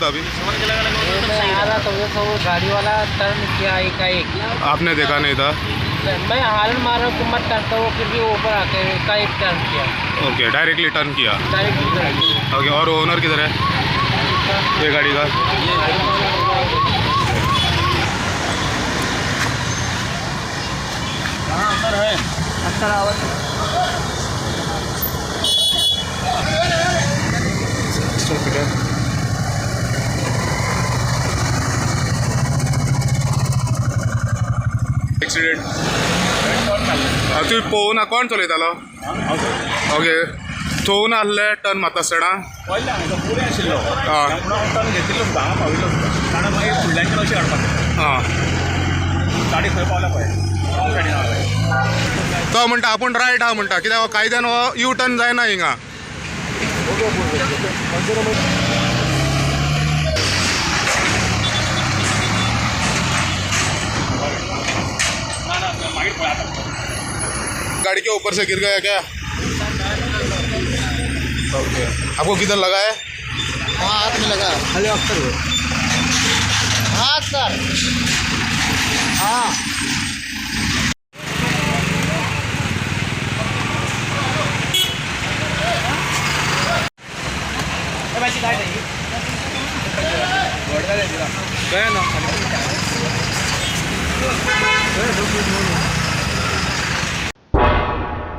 था अभी? मैं आ रहा था उधर से, वो गाड़ी वाला टर्न किया एकाएक। आपने देखा नहीं था? मैं हॉर्न मार रहा हूँ कि मत टर्न करो, फिर भी वो ऊपर आके एकाएक टर्न किया। ओके, डायरेक्टली टर्न किया। डायरेक्टली टर्न किया। ओके, और ओनर किधर है ये गाड़ी का? एक्सिडेंट तुवें पळोवना कोण चलयतालो? ओके, थोवन आहले टर्न मारता आसतना? पयलें हांगा फुडें आशिल्लो. आं. म्हणून हांव टर्न घेतिल्लो सुद्दां, हांगा पाविल्लो सुद्दां, कारण मागीर फुडल्यान अशें हाडपाचें. आं. गाडी खंय पावल्या पळय, रॉंग सायडीन आहा. तो म्हणटा आपूण रायट आहा म्हणटा, कित्याक हो कायद्यान हो यू टर्न जायना हिंगा. ना ना, मागीर पळय आतां. गाड़ी के ऊपर से गिर गया क्या? ओके, आपको किधर लगा है? हाँ, हाथ में लगा। हेलो अख्तर। हाँ सर, हाँ।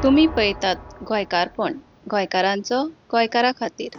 तुमी पळयतात गोंयकारपण, गोंयकारांचो गोंयकारा खातीर.